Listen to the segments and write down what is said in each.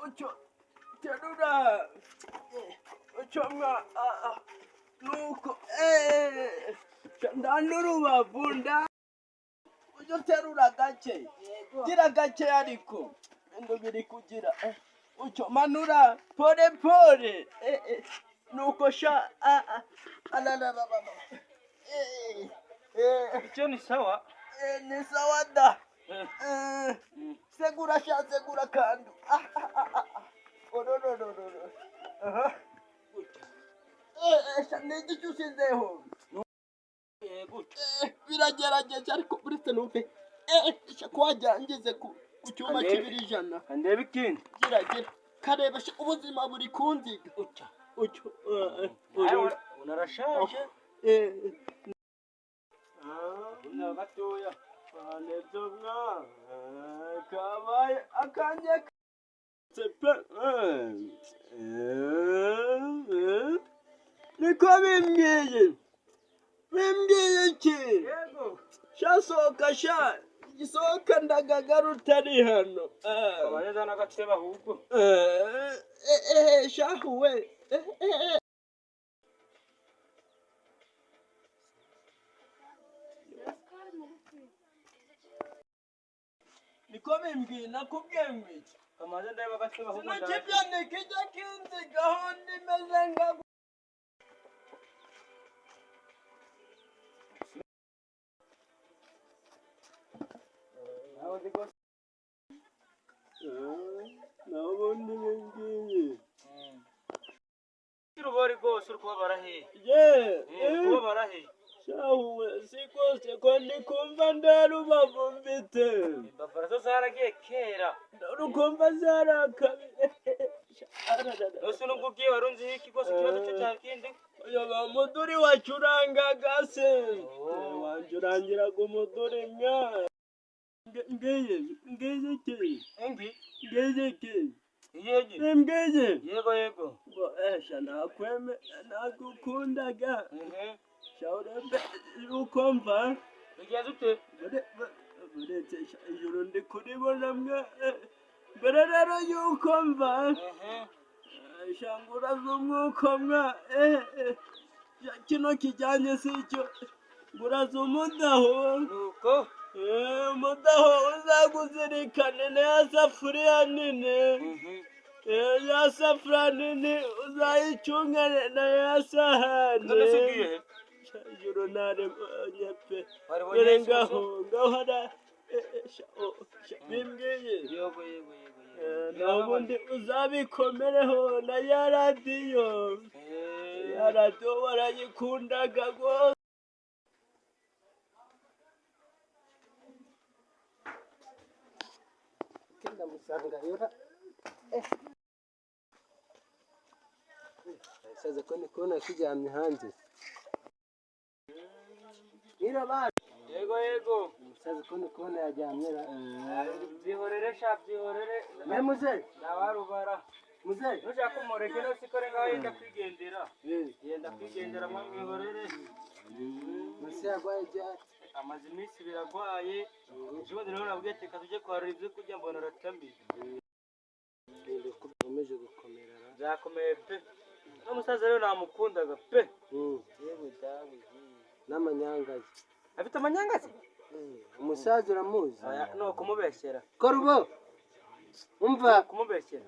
Ucyo terura ucyo mwa, nuko nda n'urubavu nda ujye uterura gake, gira gake, ariko ngo biri kugira ucyo manura pole pole, nuko sha, alalala. Icyo ni sawa. Ni sawa da. Segura sha, segura kandi. Ah. Oh, no, no, no, no, no. Aha. Sha, ni igiki ushyizeho? Gutya. Biragerageje, ariko uretse numve sha, ko wagira ngeze ku cyuma Kandebe. kibiri ijana. Ndebe ikindi. Gira gira kareba sha, ubuzima buri kunziga. Utya. Ucyo Unarashaje. Una gatoya. Nibyo mwa, kabaye akanjye pe, niko bimbwiye, bimbwiye iki? Yego. Sha, sohoka sha, gisohoka, ndagagara utari hano. Abaneza n'agatebe ahubwo. Shahu we. Niko bimbwiye, nakubwiye ngo iki? Kamaze ndebe agatebe ahubwo. Kino kibyo nikijya kinzigaho, ndimeze nka Naho ndi rwose. Naho ubundi bimbwiye. Urubori rwose, uri kubabara he? Ye. Uri kubabara he? Shahu we, si rwose ko ndi kumva nda rubavu mfite. Imbabara zo zaragiye kera. Rukumva zarakabi. Rwose nubwo ugiye wari unziho iki rwose, ikibazo cyo cyari kindi. Uyu ni umuduri wacurangaga se? Oh. Wancurangiraga umuduri mwa. Ngiye ngiye iki? Ingi. Ngiye iki? Iyeje. Ngiye. Yego yego. Ngo esha, nakweme nagukundaga. Sha, urebe uko mva. Bigenze ute? Buretse sha, ijuru ndi kuribona mwe. Mbere rero yuko mva, shangura z'umwuka mwa, sha, kino kijyanye si icyo nguraza umudaho. Nuko. Umudaho uzaguzirikane na ya safuriya nini. Ya safuriya nini uzayicungane na ya sahani. None se ugiye he? Sha, ijuru naribonye pe. Waribonye Dore se? ngaho ngaho hara, sha, oh, sha, bimbwiye. Yego yego yego. Naho ubundi uzabikomereho na ya radiyo. Ya radiyo warayikundaga rwose. Ndamusanga yora saza ko ndikubona kiryamye hanze. Nyirabana. Yego yego. Umusaza ko ndikubona yaryamye ra? Byihorere sha, byihorere. Me muze. Ndabarubara. Muze. Nushaka umureke, no sikore ngaho yenda kwigendera. Yenda kwigendera, mwamwihorere. Muze yarwaye ryari? Amaze iminsi biragwaye. Ejo bundi rero nabwiye ati reka tujye kwarura ibyo kurya, mbona aratamiye. Ko bikomeje gukomera ra? Byakomeye pe. N'umusaza rero namukundaga pe. Yewe dawe. N'amanyanga ye. Afite amanyanga se? Umusaza uramuzi? Oya, ni ukumubeshyera. Korubo umva. Kumubeshyera.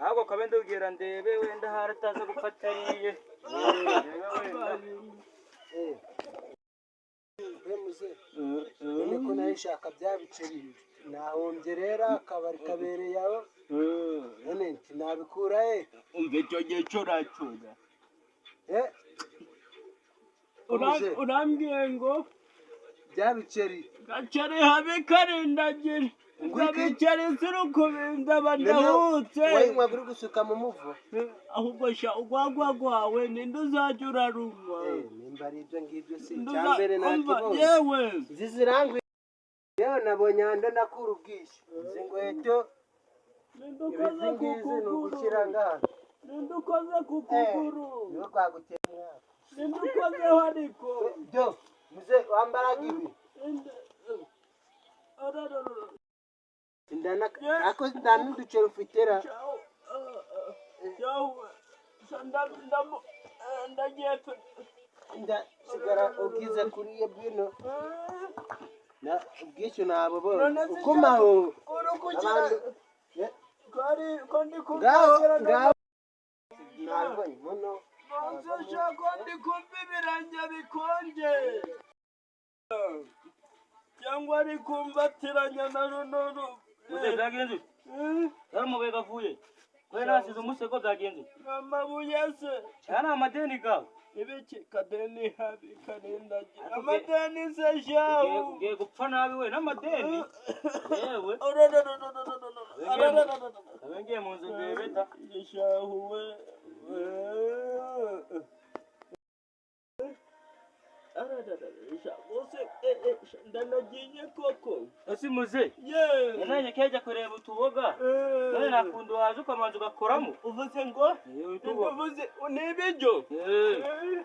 Ahubwo kabe ndubwira ndebe wenda hari ataza gufata ariye. Ndebe wenda. Mbe muze, none ko nayo nshaka bya biceri nahombye rero, akabari kabereye aho, none nti nabikura he? Umva, icyo gihe curacura. Muze. Urambwiye ngo Bya biceri. Gaceri habe karindagira. Ngo iki? Gabiceri zirukubinda badahutse. Wayinywaga uri gusuka mu muvo. Ahubwo sha, urwagwa rwawe ninde uzajya urarunywa? Nimba ari ibyo ngibyo si Ninde icya mbere umva, nakibonye. Yewe. Izi zirangwa yewe, nabonye ahandi nakura ubwishyu izi nkweto. Ninde ukoze Izi ku ngizi ni kuguru? ugushyira ngaha. Ninde ukoze ku kuguru? Niwe twagutera umwaka. Ninde ukozeho ariko? Byo muze, wambaraga ibi. Ninde? Ararara. Ndana ariko nta n'uduceri ufite ra? Shahu, ndagiye pe. Ndasigara ubwize kuri iyo bwino na ubwishyu nabubonye. None se Ugumaho uri kugira abantu ko ko ndi ngaho kumva ngaho nabibonye muno. Nonse ko ndi kumva ibirenge bikonje cyangwa ari kumbatiranya na runo. Muze, byagenze ute? Yari amabuye gavuye kubera nasize umusego, byagenze ute? Amabuye se? Cyane amadeni gawe. Ibiki kadeni habi karindagira Ariko amadeni se shahu? Ugiye gupfa nabi we n'amadeni yewe. Abe ngiye mu nzu ndebe da. Shahu we, bose ndanagiye koko. Ese muze, ye nanjye kejya kureba utuboga, none nakundu waje ukamanza ugakoramo. Uvuze ngo Yewe, utuboga. Uvuze ni ibiryo. Eh.